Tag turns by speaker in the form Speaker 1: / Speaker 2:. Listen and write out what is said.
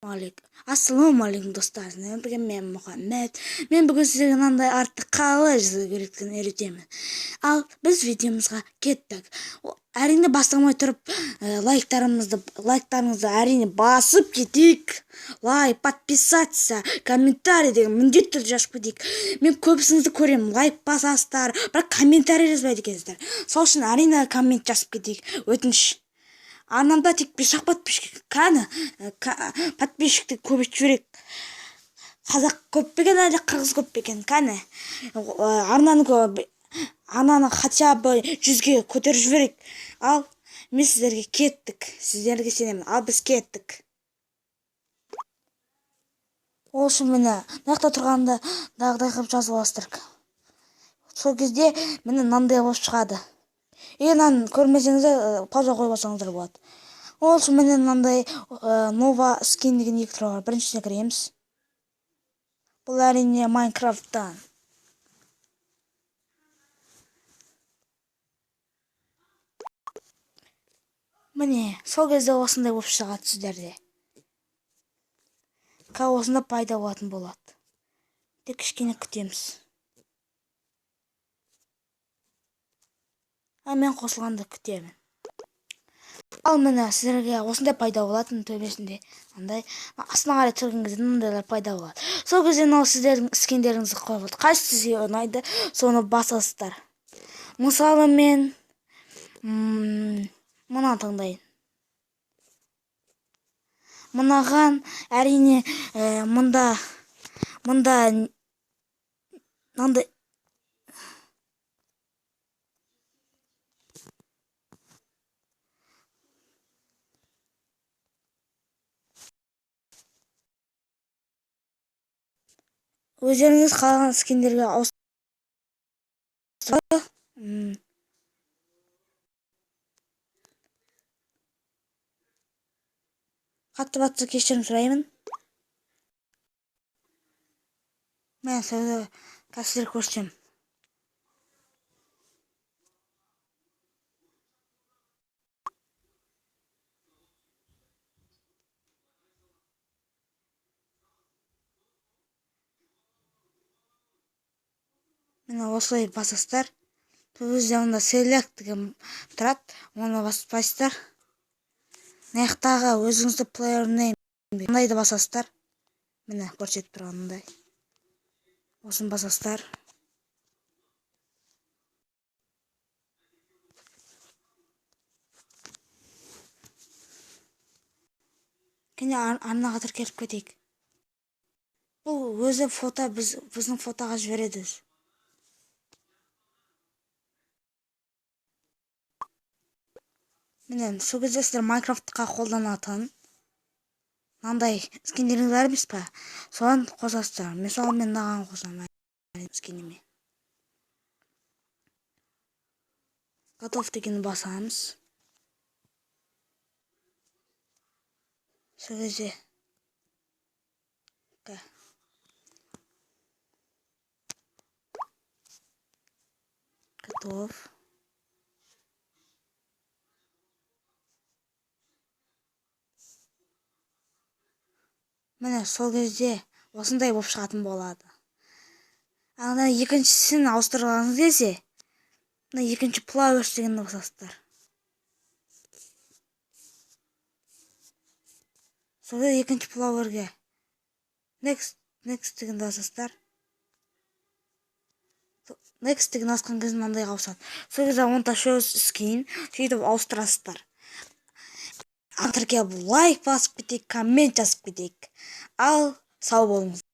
Speaker 1: Ассалаумағалейкум, достар! Сіздермен бірге мен, Мұхаммед. Мен бүгін сіздерге мынандай артты қалай жасау керектігін үйретемін. Ал біз видеомызға кеттік. Әрине, бастамай тұрып, лайктарыңызды әрине басып кетейік. Лайк, подписаться, комментарий деген міндетті түрде жазып кетейік. Мен көбісіңізді көремін, лайк басасыздар, бірақ комментарий жазбайды екенсіздер. Сол үшін, әрине, коммент жазып кетейік, өтініш. Арнамда тек бес ақ подписчик. Кәні, подписчикті көбейтіп жіберейік. Қазақ көп пе екен, әлде қырғыз көп пе екен? Кәні, арнаны хотя бы 100-ге көтеріп жіберейік. Ал мен сіздерге кеттік, сіздерге сенемін. Ал біз кеттік. Ол үшін, міне, мына жақта тұрғанда дағыдай қылып жазып аласыздар. Сол кезде, міне, мынандай болып шығады. Егер мынаны көрмесеңіздер, пауза қойып алсаңыздар болады. Ол үшін, міне, мынандай нова скин деген екі түрі бар. Біріншісіне кіреміз. Бұл, әрине, Майнкрафттан. Міне, сол кезде осындай болып шығады сіздерде. Қазір осында пайда болатын болады. Тек кішкене күтеміз. Ал мен қосылғанды күтемін. Ал міне, сіздерге осындай пайда болатын. Төбесінде андай, астына қарай түсірген кезде мынандайлар пайда болады. Сол кезде мынау сіздердің скиндеріңізді қойып алады. Қайсысы сізге ұнайды, соны басасыздар. Мысалы, мен мынаны таңдайын. Мынаған, әрине, мұнда мынандай өздеріңіз қалаған скиндерге ауыстырып. Қатты батса, кешірім сұраймын. Мен сізді қазір сіздерге көрсетемін. Міне, осылай басасыздар. Сол кезде онда select деген тұрады, оны баспайсыздар. Мына жақтағы өзіңізді player name мындайды басасыздар. Міне, көрсетіп тұрғанымдай, осыны басасыздар. Кәне, арнаға тіркеліп кетейік. Бұл өзі фото біздің фотоға жібереді өзі. Міне, сол кезде сіздер Майнкрафтқа қолданатын мынандай скиндеріңіз бар емес па, соны қосасыздар. Мысалы, мен мынаған қосамын скиніме. Готов дегенді басамыз. Сол кезде готов. Міне, сол кезде осындай болып шығатын болады. Ал екіншісін ауыстырғыңыз келсе, мына екінші flowers дегенді басасыздар. Сол кезде екінші flowerге next, next дегенді басасыздар. Next деген басқан кезде мынандайға ауысады. Сол кезде онда choose skin, сөйтіп ауыстырасыздар. Тіркеліп, лайк басып кетейік, коммент жазып кетейік. Ал сау болыңыз.